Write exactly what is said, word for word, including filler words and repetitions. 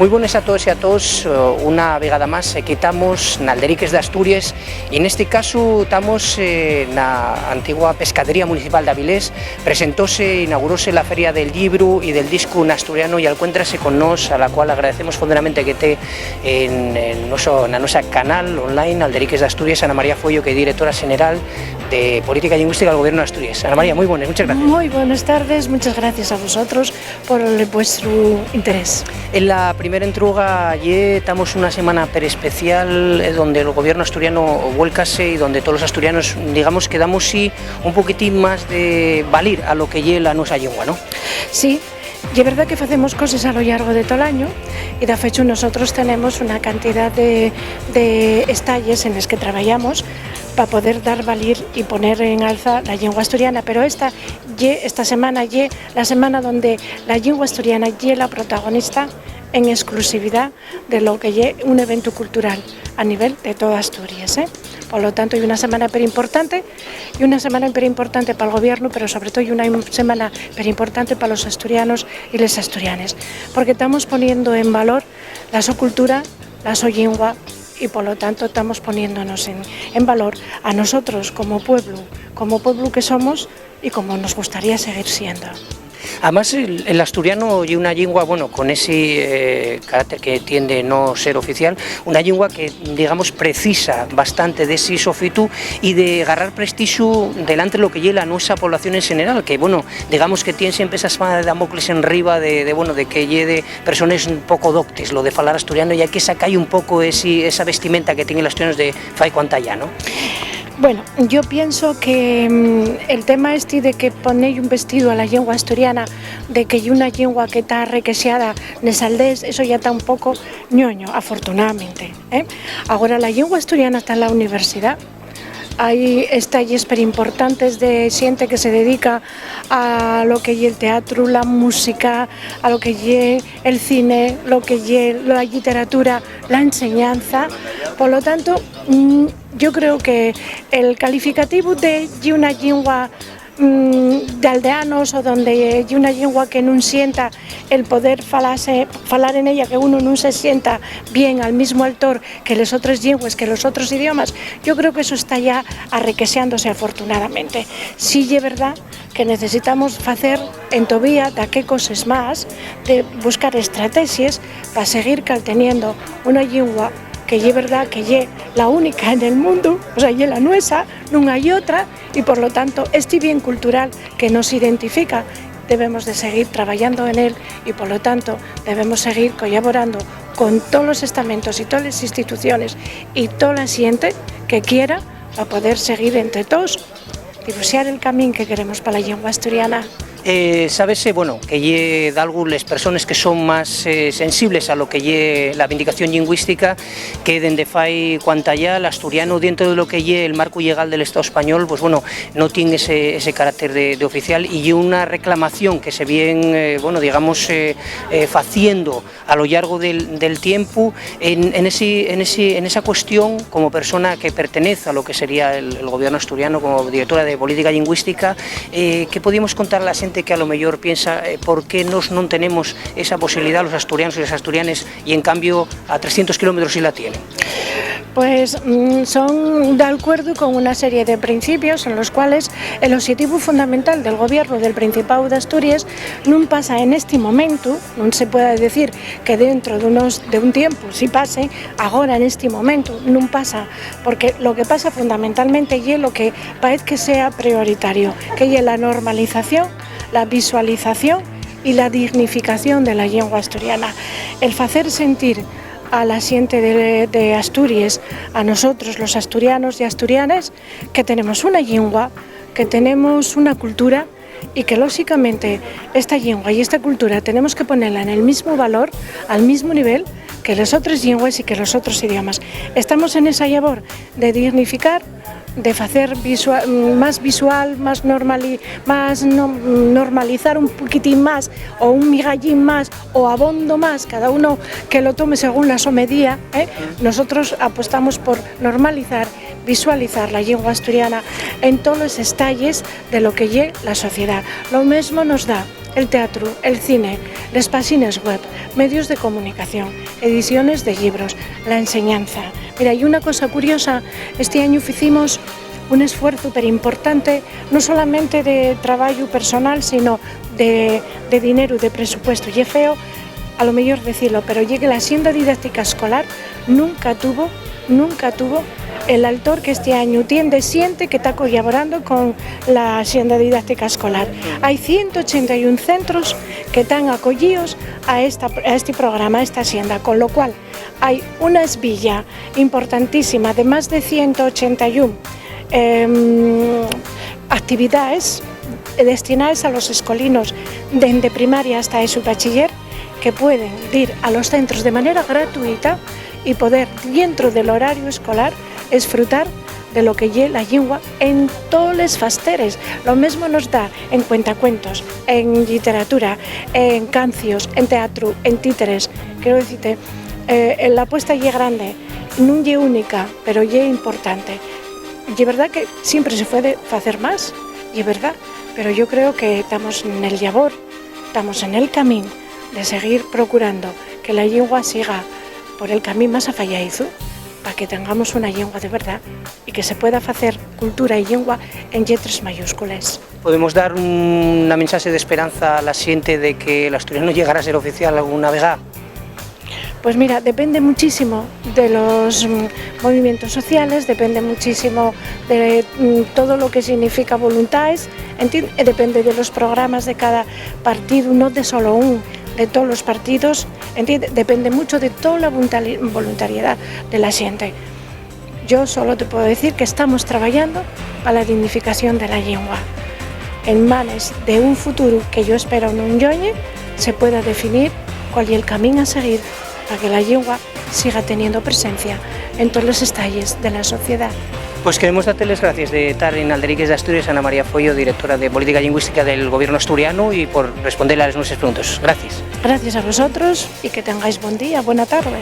Mui bones a toes y a toos. Eh, una vegada más, equí tamos n'Alderiques d'Asturies, y nesti casu tamos, eh, na antigua pescadería municipal d'Avilés. Presentóse, inauguróse la Feria del Llibru y del Discu n'asturianu, y alcuéntrase con nós, a la cual agradecemos fonderamente que tea en, en nueso, na nuesa canal online, Alderiques d'Asturies, Ana María Fueyo, que ye directora xeneral de Política Llingüística del Gobiernu d'Asturies. Ana María, mui bones, muchas gracias. Muy buenas tardes, muchas gracias a vosotros por el vuestro interés. En la primera entruga ye, tamos una semana perespecial, eh, donde el gobierno asturiano vuélcase y donde todos los asturianos, digamos, que damos sí un poquitín más de valir a lo que ye la nuesa llingua, ¿no? Sí, ye verdad que facemos coses a lo llargo de tol añu y, dafechu, nosotros tenemos una cantidad de, de estalles en les que trabayamos pa poder dar valir y poner en alza la llingua asturiana, pero esta ye, esta semana ye la semana donde la llingua asturiana ye la protagonista en exclusividá de lo que ye un eventu cultural a nivel de toda Asturies, ¿eh? Polo tanto, ye una semana perimportante, ye una semana perimportante pal gobiernu, pero sobre todo ye una im-, semana perimportante pa los asturianos y les asturianes, porque tamos poniendo en valor la so cultura, la so llingua, y polo tanto tamos poniéndonos en, en valor a nosotros como pueblu, como pueblu que somos, y como nos gustaría seguir siendo. Además, el, el asturiano ye una llingua, bueno, con ese, eh, carácter que tien de no ser oficial, una llingua que, digamos, precisa bastante d'esi sofitu y de garrar prestixu delantre lo que ye la nuesa población en xeneral, que, bueno, digamos que tien siempre esa espada de Damocles enriba de, de, bueno, de que ye de persones poco doctes lo de falar asturiano, y hai que sacar un poco esi, esa vestimenta que tienen los asturianos de fai cuanta ya, ¿no? Bueno, yo pienso que, mm, el tema esti de que poney un vestido a la llingua asturiana, de que ye una llingua que ta requexada nes aldees, eso ya ta un poco ñoño, afortunadamente, ¿eh? Agora la llingua asturiana ta en la universidá. Hai estalles perimportantes de xente que se dedica a lo que ye el teatru, la música, a lo que ye el cine, lo que ye la lliteratura, la enseñanza. Polo tanto, mm, yo creo que el calificativu de ye una llingua, mm, d'aldeanos, o donde ye una llingua que nun sienta el poder falase, falar en ella, que uno nun se sienta bien al mismu altor que les otres llingües, que los otros idiomas, yo creo que eso está ya arrequexándose, afortunadamente. Sí ye verdá que necesitamos facer entovía daqué coses más, de buscar estrategies pa seguir calteniendo una llingua que ye verdá que ye la única en el mundu, o sea, ye la nuesa, nun hai otra, y, por lo tanto, esti bien cultural que nos identifica, debemos de seguir trabayando en él y, por lo tanto, debemos seguir collaborando con tolos estamentos y toles instituciones y tola xente que quiera pa poder seguir entre toos dibuxar el camín que queremos pa la llingua asturiana. Eh, sábese, bueno, que ye dalgo les persones que son más, eh, sensibles a lo que ye la vindicación llingüística, que dende fai cuanta ya l'asturianu dientro de lo que ye el marcu llegal del Estao español, pues, bueno, no tien ese, ese carácter de, de oficial, y ye una reclamación que se vien, eh, bueno, digamos, eh, eh, faciendo a lo llargo del, del tiempu, en, en esi, en esi, en esa cuestión, como persona que pertenez a lo que sería el, el gobierno asturiano, como directora de política llingüística, eh, ¿qué podíamos contar a la xente que a lo mellor piensa, eh, por qué nos non tenemos esa posibilidá los asturianos y les asturianes, y en cambio a trescientos kilómetros sí la tienen? Pues, mm, son d'alcuerdu con una serie de principios en los cuales el oxetivu fundamental del gobiernu del Principáu d'Asturies nun pasa en esti momentu, nun se puede decir que dentro d'unos, de un tiempu sí pase, agora en esti momentu nun pasa, porque lo que pasa fundamentalmente ye lo que paez que sea prioritario, que ye la normalización, la visualización y la dignificación de la llingua asturiana. El facer sentir a la xente de, de Asturies, a nosotros, los asturianos y asturianes, que tenemos una llingua, que tenemos una cultura y que, lóxicamente, esta llingua y esta cultura tenemos que ponela en el mismu valor, al mismu nivel que les otres llingües y que los otros idiomas. Estamos en esa llabor de dignificar, de facer visua-, más visual, más normali-, más no-, normalizar un poquitín más, o un migallín más, o abondo más, cada uno que lo tome según la so medía, ¿eh? Nosotros apostamos por normalizar, visualizar la llingua asturiana en tolos estalles de lo que ye la sociedá. Lo mesmo nos da el teatru, el cine, les páxines web, medios de comunicación, ediciones de llibros, la enseñanza. Mira, y una cosa curiosa, este añu ficimos un esfuerzu perimportante, non solamente de trabayu personal, sino de, de dineru, de presupuestu. Ye feo, a lo mellor, decilo, pero ye que la Axenda Didáctica Escolar nunca tuvo, nunca tuvo el altor que este añu tien de xente que ta collaborando con la Axenda Didáctica Escolar. Hai ciento ochenta y un centros que tán acollíos a esta, a este programa, a esta axenda, con lo cual hai una esbilla importantísima de más de ciento ochenta y un, em, actividaes destinaes a los escolinos, dende primaria hasta eso y bachiller, que pueden dir a los centros de manera gratuita y poder, dientro del horario escolar, esfrutar de lo que ye la llingua en toles fasteres. Lo mesmo nos da en cuentacuentos, en lliteratura, en cancios, en teatru, en títeres. Quiero decirte, eh, la apuesta ye grande, nun ye única, pero ye importante. Ye verdá que siempre se puede facer más, ye verdá, pero yo creo que tamos nel llabor, tamos en el camín de seguir procurando que la llingua siga por el camín más afayadizu, pa que tengamos una llingua de verdá y que se pueda facer cultura y llingua en lletres mayúscules. ¿Podemos dar una mensaxe d'esperanza a la xente de que l'asturianu llegará a ser oficial alguna vegá? Pues mira, depende muchísimo de los, mm, movimientos sociales, depende muchísimo de, mm, todo lo que significa voluntaes, entiende, depende de los programas de cada partido, no de solo un, de todos los partidos, entiende, depende mucho de toda la voluntari-, voluntariedad de la xente. Yo solo te puedo decir que estamos trabajando pa la dignificación de la llingua, en manes de un futuru que yo espero nun lloñe, se pueda definir cuál ye el camín a seguir pa que la llingua siga teniendo presencia en todos los estalles de la sociedá. Pues queremos darte les gracies de tar en Alderiques d'Asturias, Ana María Foyo, directora de Política Lingüística del Gobierno Asturiano, y por responder a les nuestras preguntas. Gracias. Gracias a vosotros y que tengáis buen día, buena tarde.